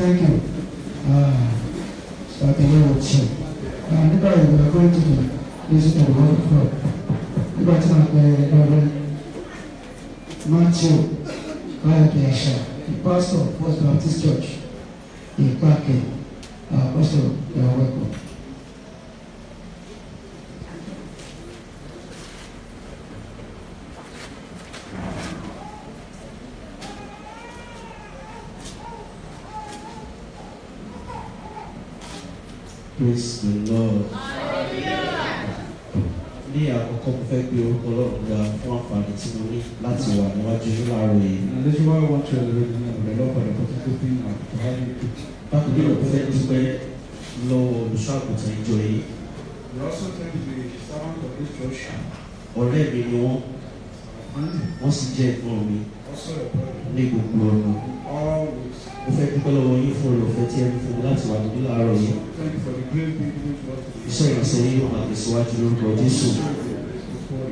Thank you. Starting with nígbà yìí we are going to listen to the word of God. Nígbà tí wọ́n pe Reverend Matthew Káyọ̀dé Àṣà, the pastor of First Baptist Church, Ìpàkẹ́. Pastor, you are welcome. Praise the Lord. Ní àkọ́kọ́ mo fẹ́ gbé orúkọ Ọlọ́run ga fún àǹfààní tí mo ní láti wà níwájú yín láàárọ̀ yìí. And this is why I want to elevate the name of the Lord for the opportunity to have you. Bákan náà mo fẹ́ dúpẹ́ lọ́wọ́ olùṣọ́-àgùntàn ìjọ yìí. We also thank the servant of this church, Ọ̀rẹ́ mi ni wọ́n, and wọ́n sì jẹ́ ẹ̀gbọ́n mi also a brother. ní gbogbo ọ̀nà. All with Mo fẹ́ dúpẹ́ lọ́wọ́ yín fún oore ọ̀fẹ́ tí ẹ ní fún mi láti wà níbí láàárọ̀ yìí. Thank you for the great being given to us today. Iṣẹ́ ìránṣẹ́ yín yóò máa tẹ̀síwájú lórúkọ Jésù.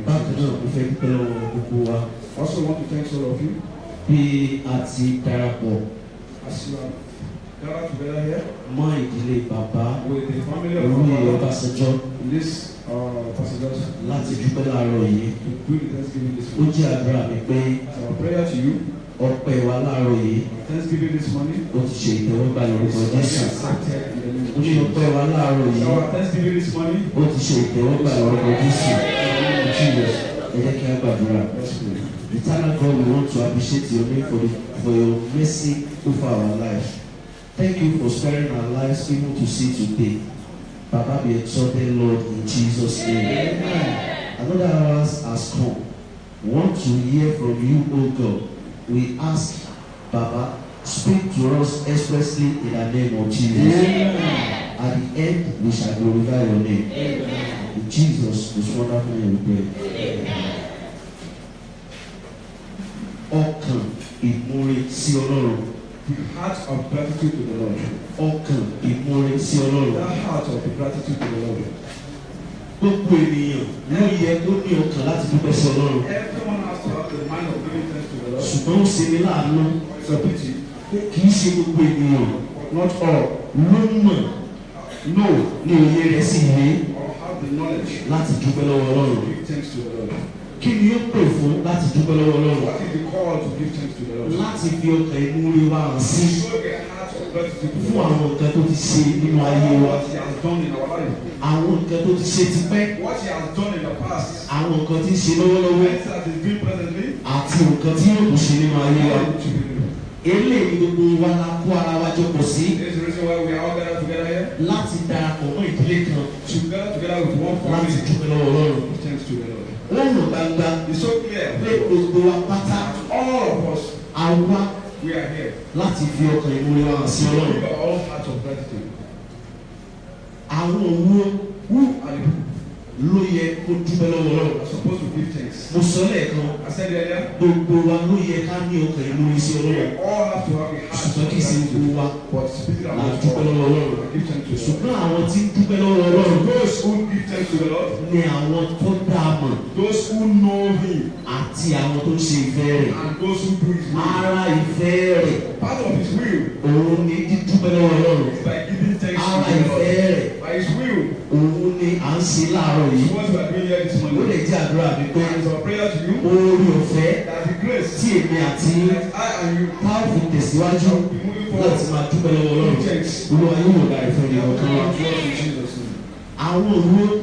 Bákan náà mo fẹ́ dúpẹ́ lọ́wọ́ gbogbo wa Also want to thank all of you bí a ti darapọ̀ as you have gathered together here mọ́ ìdílé bàbá with the family of Olóyè our father Ọbásanjọ́ in this passage láti dúpẹ́ láàárọ̀ yìí. to do the thanksgiving this Ó morning. jẹ́ àdúrà mi pé It's our prayer to you, ọpẹ́ wa láàárọ̀ yìí our thanksgiving this morning ó ti ṣe ìtẹ́wọ́gbà lórúkọ is Jésù. accepted in the name Ó of ní Jesus. ọpẹ́ wa láàárọ̀ It's yìí our thanksgiving this morning ó ti ṣe ìtẹ́wọ́gbà lórúkọ Jésù. in the name of Jesus. Ẹ jẹ́ kí a gbàdúrà. Let's pray. Eternal God, we want to appreciate your name for your mercy over our lives. Thank you for sparing our lives even to see today. Baba, be exalted, Lord, in Jesus' name. Amen. Another hour has come. We want to hear from you, O God. We ask, Baba, speak to us expressly in the name of Jesus. Amen. At the end, we shall glorify your name. Amen. In Jesus' most wonderful name we pray. Ọkàn ìmoore sí Ọlọ́run. The heart of gratitude to the Lord. Ọkàn ìmoore sí Ọlọ́run. That heart of gratitude to the Lord. Gbogbo ènìyàn ló yẹ kó ní ọkàn láti dúpẹ́ sí Ọlọ́run. Everyone has to have the mind of giving thanks to the Lord. Ṣùgbọ́n ó ṣe ní láàánú It's a pity, pé kì í ṣe gbogbo ènìyàn but not all ló mọ̀ know ní òye rẹ̀ sì yé or have the knowledge láti dúpẹ́ lọ́wọ́ to Ọlọ́run. give thanks to the Lord. Kí ni ó pè fún láti dúpẹ́ lọ́wọ́ Ọlọ́run? What is the call to give thanks to the Lord? Láti fi ọkàn ìmoore wa hàn sí Show a heart of gratitude to the fún Lord. àwọn nǹkan tó ti ṣe nínú ayé wa. What He has done in our life, Àwọn nǹkan tó ti ṣe tipẹ́, what He has done in the past, àwọn nǹkan tí ń ṣe lọ́wọ́lọ́wọ́ things that He's doing presently, àti nǹkan tí yóò tún ṣe nínú ayé wa. to be. Eléyìí ni gbogbo wa la kó ara wa jọ pọ̀ sí This is the reason why we are all gathered together here, láti darapọ̀ mọ́ ìdílé kan to gather together with one láti family, dúpẹ́ lọ́wọ́ Ọlọ́run. give thanks to the Lord. Ó hàn gbangba It's so clear pé gbogbo wa pátá all of us, a wá we are here. láti fi ọkàn ìmoore wa hàn sí Ọlọ́run. Give our own heart of gratitude. Àwọn òwúrọ̀ Who are the people ló yẹ kó dúpẹ́ lọ́wọ́ Ọlọ́run. that are supposed to give thanks? Mo sọ lẹ́ẹ̀kan, I said earlier, gbogbo wa ló yẹ ká ní ọkàn ìmoore sí Ọlọ́run. we all have to have a heart Ṣùgbọ́n of kì í ṣe gratitude. gbogbo wa But speaking la about dúpẹ́ lọ́wọ́ Ọlọ́run. give thanks to the Lord. Ṣùgbọ́n àwọn tí ń dúpẹ́ lọ́wọ́ Ọlọ́run Those who give thanks to the Lord, ni àwọn tó dá a mọ̀ those who know Him, àti àwọn tó ń ṣe ìfẹ́ rẹ̀. and those who do His will. Ara ìfẹ́ rẹ̀ Part of His will òun ni dídúpẹ́ lọ́wọ́ Ọlọ́run. is by giving thanks Ara to the ìfẹ́ Lord. rẹ̀ By His will òun ni à ń ṣe láàárọ̀ is yìí. what we are doing here this Ó morning. lè jẹ́ àdúrà mi pé And it's our prayer to you oore ọ̀fẹ́ that the grace tí èmi àti that I and you tá ò fi tẹ̀síwájú shall be moving forward. láti máa dúpẹ́ lọ́wọ́ Ọlọ́run. Give thanks. Olúwa yóò wò láì fún ìyàwó kan wá. To us in Jesus' name. Àwọn òwúrọ̀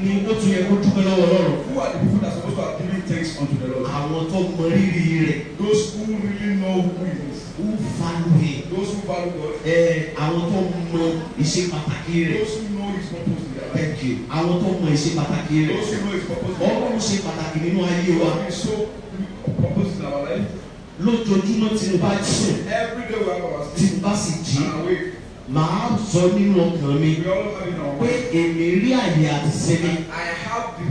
ni ó tún yẹ kó dúpẹ́ lọ́wọ́ Ọlọ́run. Who are the people that are supposed to have given thanks unto the Lord? Àwọn tó mọ rírì rẹ̀ Those who really know who He is. who value him. Those who value God. Ẹ àwọn tó mọ ìṣe pàtàkì rẹ̀. Those who know His purpose in their life. Thank you. Àwọn tó mọ ìṣe pàtàkì rẹ̀. Those who know His purpose in their life. Ọlọ́run ṣe pàtàkì nínú ayé wa. God is so purpose in our life. Lójoojúmọ́ tí mo bá sùn, Every day we have our tí sleep mo bá sì jí, and awake. màá sọ nínú ọkàn mi We all have in our pé mind. èmi rí àyè àti sinmi. I have the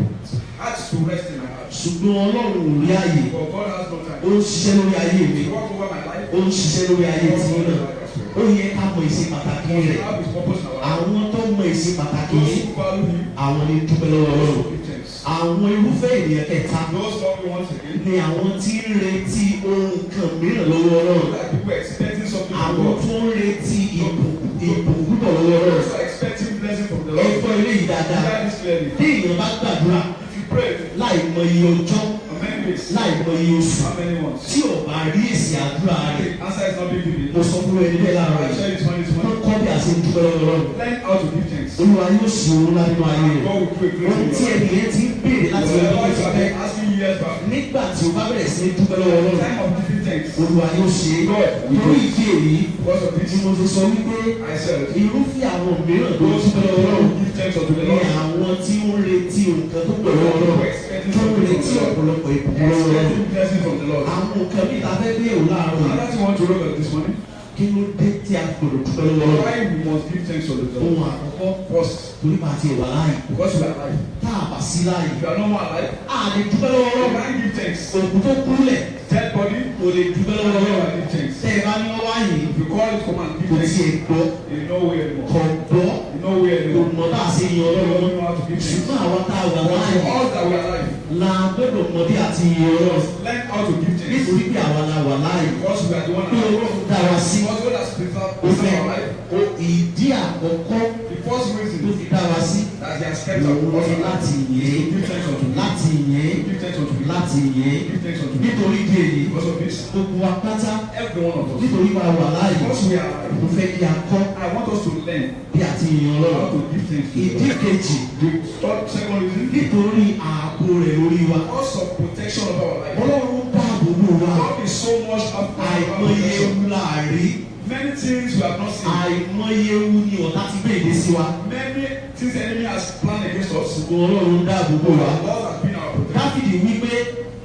heart to rest in my heart. Ṣùgbọ́n Ọlọ́run ò rí àyè. But God has no time. Ó ń ṣiṣẹ́ lórí ayé mi. He walk over my life. Ó ń ṣiṣẹ́ lórí ayé He tí walk over náà. my life as well. Ó yẹ ká mọ ìṣe pàtàkì Must rẹ̀. have His purpose in our life. Àwọn tó mọ ìṣe pàtàkì Those yìí, who value Him, àwọn ni dúpẹ́ lọ́wọ́ those Ọlọ́run. who give thanks. Àwọn irúfẹ́ ènìyàn kẹta Those lovely ones again. ni àwọn tí ń retí ohun kan mìíràn lọ́wọ́ Ọlọ́run. Like people expecting something from Àwọn God. tó ń retí ìbùkún púpọ̀ lọ́wọ́ Ọlọ́run. Those are expecting blessing from the Ẹ Lord. gbọ́ eléyìí dáadáa. Hear this clearly. Bí èèyàn bá gbàdúrà If you pray, láì mọ iye ọjọ́, how many days? láì mọ iye oṣù, How many months? tí ò bá rí èsì àdúrà rẹ̀, The answer is not being given. mo sọ fún ẹni bẹ́ẹ̀ láàárọ̀ I yìí. share this one this Wọ́n morning. kọ́ bí a ṣe ń dúpẹ́ lọ́wọ́ Ọlọ́run. Learn how to give thanks. Olúwa yóò ṣe òun ńlá nínú ayé rẹ̀. God will do a great Ohun thing. tí ẹni yẹn ti ń béèrè láti ọdún Whatever tó you ti have pẹ́. been asking years back, Nígbà tí o bá bẹ̀rẹ̀ sí ní dúpẹ́ lọ́wọ́ Ọlọ́run, time of giving thanks. Olúwa yóò ṣe é. God will do Lórí it. ìdí èyí Because of ni this, mo ti sọ wípé I said, irúfẹ́ àwọn mìíràn tó ń those dúpẹ́ lọ́wọ́ people Ọlọ́run who give thanks unto the ni Lord, àwọn tí ó ń retí nǹkan tó pọ̀ lọ́wọ́ who Ọlọ́run, are expecting tó ń something retí from the Lord, ọ̀pọ̀lọpọ̀ ìbùkún lọ́wọ́ Ọlọ́run. expecting blessing from the Lord. Àwọn nǹkan bí ta fẹ́ gbé òun láàárọ̀ yìí, Another thing I want to look at this morning, kí ló dé tí a gbọ́dọ̀ dúpẹ́ lọ́wọ́ Ọlọ́run? why we must give thanks unto the Lord. Ohun àkọ́kọ́, First, torí bá a ti wà láàyè, because we are alive. tá a bá sí láàyè, If you are no more alive, a lè dúpẹ́ lọ́wọ́ you Ọlọ́run. can't give thanks. Òkú tó kúnlẹ̀ Dead body, kò lè dúpẹ́ lọ́wọ́ you Ọlọ́run. can't give thanks. Tẹ́ ẹ bá ní wọ́n wá yìí, If you call it, come and give kò thanks. tiẹ̀ gbọ́, You know where anymore. kò gbọ́, You know where kò anymore. mọ̀ bá a ṣe yan You Ọlọ́run. don't know how to give thanks. Ṣùgbọ́n àwa tá a wà But láàyè for us that we are alive, la gbọ́dọ̀ mọ̀ bí a ti yan Ọlọ́run. learn how to give thanks. Nítorí pé àwa la wà láàyè. Because we are the one Pé alive. Ọlọ́run dá wa sí. Because God has preserved Ó fẹ́ our life. ó ìdí àkọ́kọ́ The first tó reason fi dá wa sí that He has kept òun us ni alive láti is yìn to give thanks unto ín, Him. láti yìn ín, Give thanks unto Him. láti yìn ín. Give thanks unto Him. Nítorí ìdí èyí, Because of this, gbogbo wa pátá every one of us, nítorí wa wà láàyè, because we are alive, mo fẹ́ kí a kọ́ I want us to learn bí a ti yin how Ọlọ́run. to give thanks to Ìdí the Lord. kejì, The third, second reason, nítorí ààbò rẹ̀ lórí wa. because of protection of our life. Ọlọ́run dáàbò bò wa. God is so much after our Àìmọye protection. ewu la rí. Many things we have not seen. Àìmọye ewu ni ọ̀tá ti gbé ìdè sí wa. Many things the enemy has planned against us. Ṣùgbọ́n Ọlọ́run dáàbò bò wa. God has been our protection. Dáfídì wípé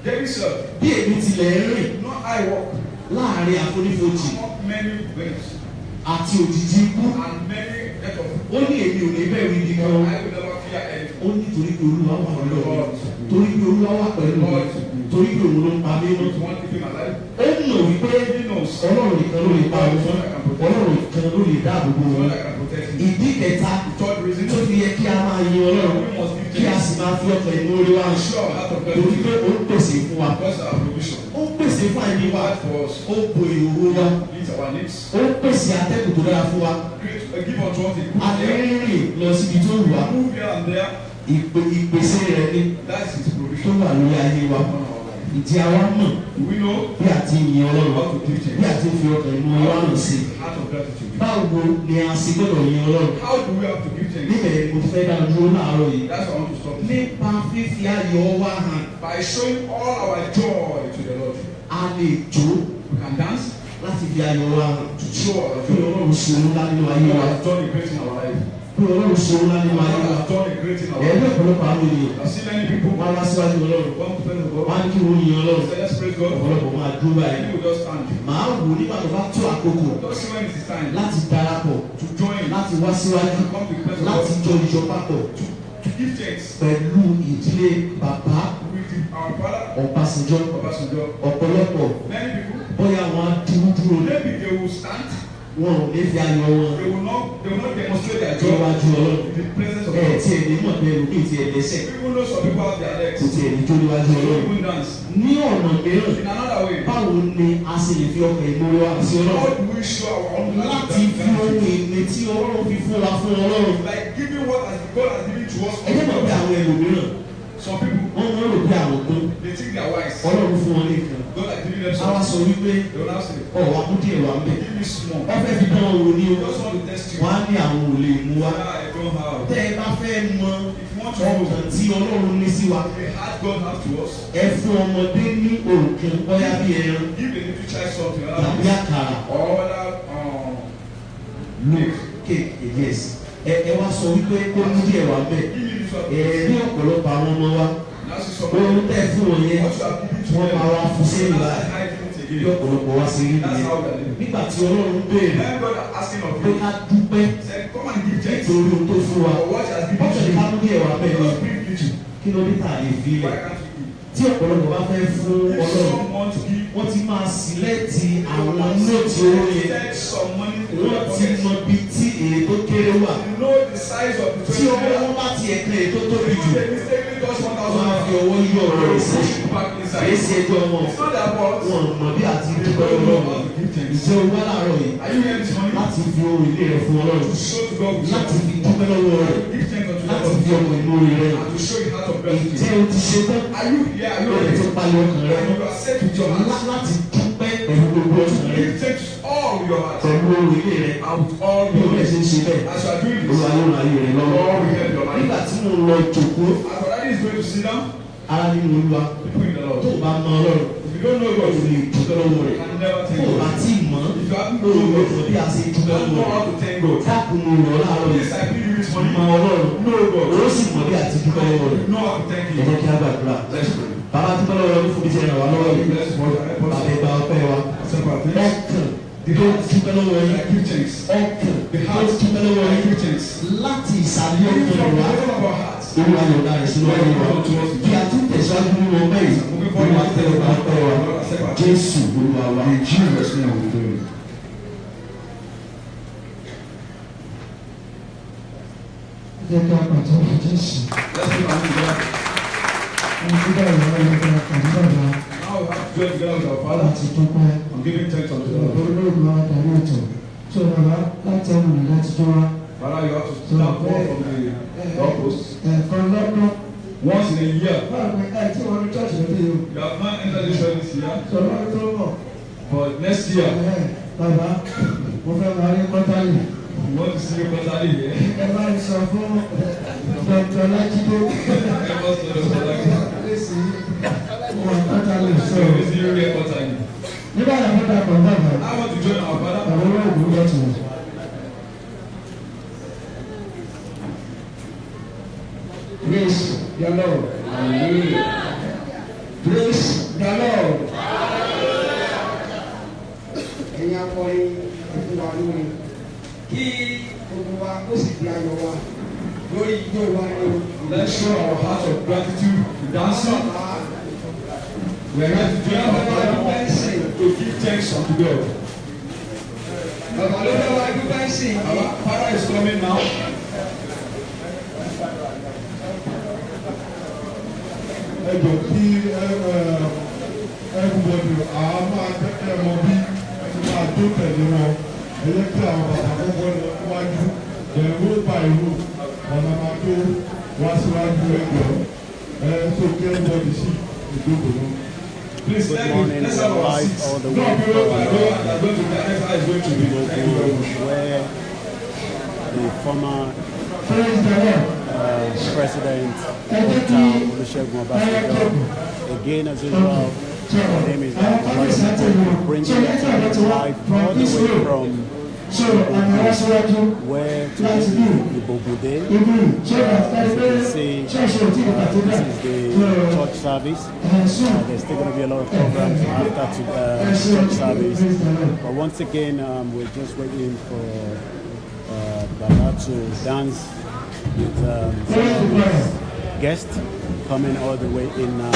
David said, bí èmi tilẹ̀ ń rìn not I walk láàrin àfonífojì among many waves àti òjìji ikú, and many death of ó ní èmi ò ní bẹ̀rù ibi but kan. I will never fear anything. Ó ní torí pé Olúwa wà lọ́wọ́ mi, torí pé Olúwa wà pẹ̀lú mi, torí pé òun ló ń pa mí mọ́. If you want to keep him alive, Ó mọ̀ wípé he knows. Ọlọ́run nìkan ló lè pa òun mọ́, Ọlọ́run nìkan ló lè dáàbò bò The òun. one that can protect him. Ìdí kẹta The third reason, tó fi yẹ kí a máa yin Ọlọ́run, we must give kí a thanks. sì máa fi ọkàn ìmoore wa hàn, Show our heart of torí gratitude pé ó ń pèsè fún wa. because our provision. Ó ń pèsè fún àìní wa, Provide for us, ó bo ìhòòhò wa, meet our needs. ó ń pèsè atẹ́gùn tó dára fún wa. Great, give unto us a A good lè air. rìn lọ síbi tó wù wá. Move here and there. Ìpèsè rẹ̀ ni That's his tó provision wà lórí ayé wa. upon our life. Ìdí àwa mọ̀ Do we know bí a ti yin Ọlọ́run, how to give bí a thanks? ti fi ọkàn ìmoore wa hàn sí. Heart of gratitude. Báwo ni a ṣe gbọ́dọ̀ yin Ọlọ́run? How do we have to give thanks? Níbẹ̀ ni mo fẹ́ dá dúró láàárọ̀ yìí. That's why I want to stop. Nípa fífi ayọ̀ wa hàn, By showing all our joy to the Lord. a lè jó We can dance láti fi ayọ̀ wa hàn. to show our Pé joy. Ọlọ́run ṣe ohun ńlá nínú ayé God wa. has done a great in our life. Pé Ọlọ́run ṣe ohun ńlá nínú God ayé wa. has done a great in our Ẹ̀rí life. ọ̀pọ̀lọpọ̀ àwọn ènìyàn I've seen many people wọ́n á wá síwájú Ọlọ́run. come to the Wọ́n God. á ní kí wọ́n yin Ọlọ́run. Say, let's praise God. Ọ̀pọ̀lọpọ̀ máa dúró báyìí. Many will just stand. Màá wò nígbà tó bá tó àkókò Just see when it is time láti darapọ̀, to join, láti wá síwájú, to come to the presence of láti God, jọ ìjọ papọ̀ to give thanks pẹ̀lú ìdílé bàbá with our father, Ọbásanjọ́. Obasanjo. Ọ̀pọ̀lọpọ̀ Many people, bóyá wọn á dúró dúró ní maybe they will stand, wọn ò ní fi ayọ̀ wọn they will not demonstrate their joy níwájú Ọlọ́run. in the presence of Ẹ God. tí ẹ ní mọ̀ pé ẹlòmíì tí ẹ lẹ́sẹ̀ Even though some people have their legs, kò tí ẹ ní jó níwájú they Ọlọ́run. don't even dance. Ní ọ̀nà mìíràn, In another way, báwo ni a ṣe lè fi ọkàn ìmoore wa sí how Ọlọ́run? do we show our own Láti fi ohun ìní tí Ọlọ́run fi fún wa fún Ọlọ́run. Like giving what has God has given to us. Ẹ jẹ́ mọ̀ pé àwọn ẹlòmíràn Some people, wọ́n máa ń rò pé àwọn gbọ́n they think they are wise. Ọlọ́run fún wọn nìkan. God has given them A wá something. sọ wípé They will now say, ọ̀wá kú díẹ̀ wà ń bẹ̀. give me small. Wọ́n fẹ́ fi dán owó ní o. They just want to test you. Wọ́n á ní àwọn ò lè mú wa. Ah, I don't have. Tẹ́ ẹ bá fẹ́ mọ If you want to know ọkàn tí Ọlọ́run ní sí wa, the heart God has to us, ẹ fún ọmọdé ní òrùkan bóyá bí ẹran give a little child something. tàbí àkàrà Or other, look cake yes. Ẹ wá sọ wípé kó mú díẹ̀ wá ń bẹ̀. give me this one. Ẹ ní ọ̀pọ̀lọpọ̀ àwọn ọmọ wa Now see somebody. ohun tẹ́ fún wọn yẹn What you have given to wọ́n them. máa wá fún sẹ́yìn That's báyìí. hiding it Bí again. ọ̀pọ̀lọpọ̀ wa ṣe rí That's nìyẹn. how we are living. Nígbà tí Ọlọ́run béèrè When God is asking of pé you, ká dúpẹ́ say, come and give thanks nítorí ohun tó fún wa. for what he has given Bọ́sẹ̀ to ní you. ká mú díẹ̀ wá bẹ́ẹ̀ ni Just bring little. kí ló dé tà lè fi Why lẹ̀. can't you give? Tí ọ̀pọ̀lọpọ̀ bá fẹ́ fún If Ọlọ́run, someone to give, wọ́n ti máa sílẹ̀tì àwọn nóòtì owó yẹn. take some money to Wọ́n their ti pocket. mọ bí tí èyí tó kéré wà. You know the size of the Tí 20 owó naira. wọn bá ti ẹ̀kan èyí tó tóbi If jù, they mistakenly touch 1,000 wọ́n ọwọ́ yí ọ̀rọ̀ rẹ̀ sẹ́yìn. Push back Kìí inside. ṣe ẹjọ́ wọn. It's not their fault. Wọn mọ̀ bí àti They dúpẹ́ don't know lọ́wọ́. how to give thanks. Ìjẹ́ o wá láàárọ̀ yìí Are you here this morning? láti fi ohun ilé rẹ̀ fún Ọlọ́run. To show to God with Láti fi dúpẹ́ lọ́wọ́ rẹ̀. Give thanks unto the Láti Lord. fi ọkàn ìmoore rẹ̀. And to show your heart of Ìjẹ́ gratitude. o ti ṣe tán? Are you here? Are you Ó lè ready? ti palẹ̀ ọkàn rẹ And mọ́. you are set with your heart. Láti dúpẹ́ pẹ̀lú gbogbo ọkàn rẹ. Give thanks with all your heart. Pẹ̀lú ohun ilé rẹ. And with all Bí your o lè heart. ṣe ń ṣe bẹ́ẹ̀. As you are doing this, Olúwa yóò ran ayé rẹ lọ́wọ́. Lord will help your life. Nígbà tí mo lọ jòkó, As our daddy is going to sit down, ara nínú Olúwa. people in the Tó Lord. o bá mọ Ọlọ́run, If you don't know o God, lè you dúpẹ́ lọ́wọ́ rẹ̀. can never Tó thank o bá God. tí ì mọ̀, If you haven't o known lè God, mọ̀ bí a ṣe dúpẹ́ you don't lọ́wọ́ know rẹ̀. how to thank God. Dákun mo rọ̀ ọ́ láàárọ̀ yìí. Yes, I plead you this morning. Mọ Ọlọ́run. Know God. O sì mọ̀ bí a ti dúpẹ́ lọ́wọ́ rẹ̀. You know how to thank Ẹ Him. jẹ́ kí a gbàdúrà. Let's pray. Bàbá dúpẹ́ lọ́wọ́ rẹ fún bí ti ràn wá lọ́wọ́ yìí. Bless for your help Bàbá us. ẹ gba ọpẹ́ wa. Accept our thanks. Ọkàn tó dúpẹ́ lọ́wọ́ yín. I give thanks. Ọkàn The tó heart. dúpẹ́ lọ́wọ́ I yín. give thanks. Láti ìsàlẹ̀ Even ọkàn from the wa. bottom of our hearts. Olúwa yọ̀ǹda rẹ̀ sínú ayé wa. Bí a tún tẹ̀síwájú nínú ọpẹ́ yìí, Moving Olúwa forward, tẹ́wọ́ gba ọpẹ́ wa. Lord, accept our thanks. Jésù Olúwa wa. In Jesus' name we pray. Jẹ́ kí a pàtó fún Jésù. Let's put our hands together. Mo ti dá ìwà ìwà ìwà pàdé bàbá Now we have to join together with our Father láti dúpẹ́. and giving thanks unto the Lord. Olóògùn wa darí ètò. Tó bàbá láti ẹnu rẹ̀ láti jó wa. Father, you have to stand forward from the doorpost. Ẹ̀ẹ̀kan lọ́dún. Once in a year, Báwo ni ẹ tí wọ́n ní church lóde yìí o? you have not entered this church this year, Sọ̀rọ̀ tó ń bọ̀. but next year, Ẹ̀, Bàbá, mo fẹ́ máa rí kọ́tálì. we want to see you constantly here. Ẹ bá ń sọ fún Dr. Lájídé. Help us to the Lord. Lẹ́sìn wọn kọ́tálì So sọ̀rọ̀. we see you here constantly. Nígbà tí wọ́n dàpọ̀ bàbá, I want to join our Father. àwọn olóògùn bọ̀ tù. Praise the Lord. Hallelujah. Praise the Lord. Ẹ̀yin akọrin ẹ̀fún wa lórí. Kí gbogbo wa ó sì di ayọ̀ wa lórí ijó wa ní o. Let's show our heart of gratitude to dancing. We are here to join our Bàbá ló Father dúpẹ́ sí. to give thanks unto God. Bàbá ló bá wa dúpẹ́ sí. Our Father is coming now. Ẹ jọ kí everybody a máa tẹ́tẹ́ mọ bí ẹ ti máa jó tẹ̀lé wọn. Ẹ jẹ́ kí àwọn bàbá kọ́kọ́ lọ síwájú, then row by row ọ̀nà máa tó wá síwájú. Ẹ jọ ẹ so kí everybody sì ìjókòó náà. Please Good let me, morning. let's We have are our live seats. all the Not way be row by from row and are going to be next is going to be. Thank you very much. where the former Praise the Lord. President Ẹ jẹ́ kí Dr. Olusegun Obasanjo. Again, as usual, my name is Àwọn kábíyèsí àti ìlú. bringing So lẹ́tọ̀ ọ̀dọ́ ti wá live from all the this way row. from So àmì wá síwájú where today láti is bí Ibogun Day. ibi so that As you kárí pé can see, ṣọ́ọ̀ṣì ò tí ì this cathedral. is the So church service. ẹ̀ sùn. There's still going to be a lot of programs after to, Ẹ ṣe church service. Praise the Lord. But once again, we're just waiting for Baba to dance with some Praise of the his Lord. guests coming all the way in now.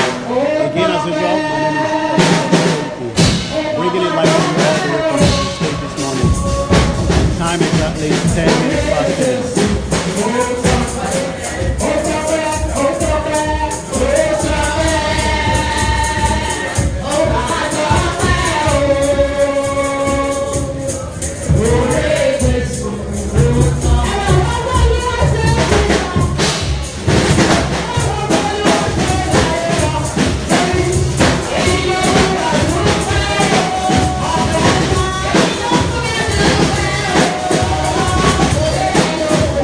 Again, as usual, my name is Okonkwo, bringing it live to you all the way from the state this morning. Time exactly 10 minutes past 10. Thank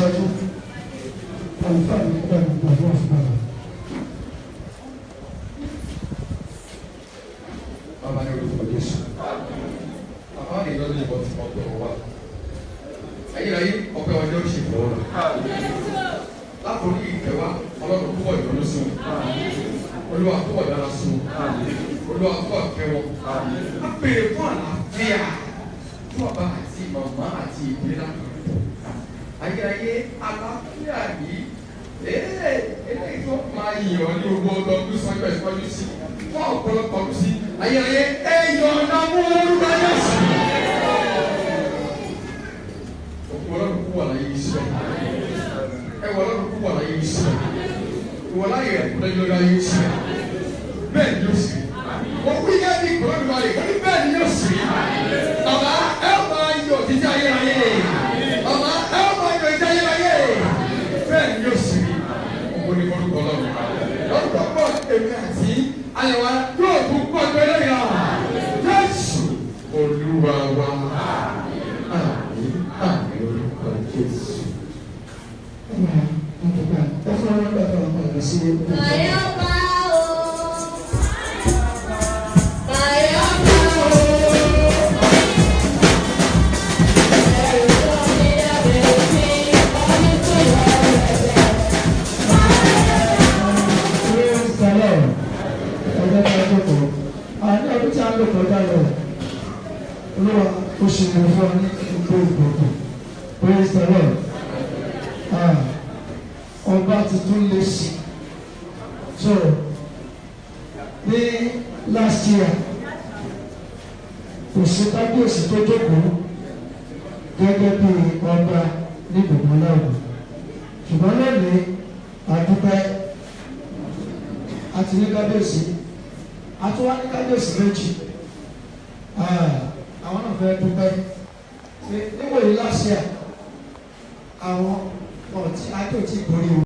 tẹ̀síwájú, àlùfáà mi kọ́ ẹ̀mí gbàdúrà fún bàbá. Bàbá ní orúkọ Jésù. Bàbá ní ìlọ́dún ìbọn ti ọpẹ́ wọn wá. Ayérayé ọpẹ́ wọn jẹ́ ó ṣe ìfọwọ́ rẹ̀. Látòrí ìkẹwà Ọlọ́run púpọ̀ ìyọ́nú sí wọn. Olúwa púpọ̀ dára sí wọn. Olúwa púpọ̀ kẹ́ wọn. A béèrè fún àlàáfíà fún bàbá àti màmá àti ìdílé lápapọ̀. Ayérayé àlàáfíà yìí eléyìí tó máa yàn ní gbogbo ọdọọdún síwájú ẹ̀síwájú sí fún ọ̀pọ̀lọpọ̀ ọdún sí ayérayé ẹ yọ̀ǹda mú orúkọ Jésù. Òkú Ọlọ́run kú wà láyé yìí síbẹ̀. Ẹ wọ Ọlọ́run kú wà láyé yìí síbẹ̀. Ìwọ láyé rẹ̀ kú lẹ́yìn lórí ayé yìí síbẹ̀. Bẹ́ẹ̀ ni yóò sì rí. Òkú yẹ ní ìkọlọ́dún wa rè é ní bẹ́ẹ̀ ni yóò sì rí. Bàbá ẹ máa yọ̀ títí ayérayé. Bàbá ẹ máa yọ̀ títí ayérayé. Bẹ́ẹ̀ ni yóò sì rí. Ògo ni forúkọ Ọlọ́run. Lọ́dún pọ̀ èmi àti ayẹ̀wá yóò tún pọ̀ tó eléyìí lọ. Jésù Olúwa wa. Àmín àmín orúkọ Jésù. Ẹ fún wọn gbàgbọ́ àwọn ọmọ sí Ayọ̀pá o, ayọ̀pá o, ẹ̀rù tó ní lábẹ́ òfin, ọdún tó yọ ẹ̀sẹ̀. Praise the Lord. Ẹ jẹ́ ká jókòó. Àní ọdún tí a ń lò kọjá lọ. Olúwa ó ṣe mọ̀ fún ọ ní gbogbo ìgbòho. Praise the Lord. Ọba tuntun lè sí. So ní last year kò sí kábíyèsí tó jókòó gẹ́gẹ́ bí ọba ní gbogbo náà. Ṣùgbọ́n lónìí àdúpẹ́ àti ní kábíyèsí àtúwá ní kábíyèsí méjì àwọn náà fẹ́ dúpẹ́ níwòye last year àwọn ọ̀tí adé ò tí ì borí wọn.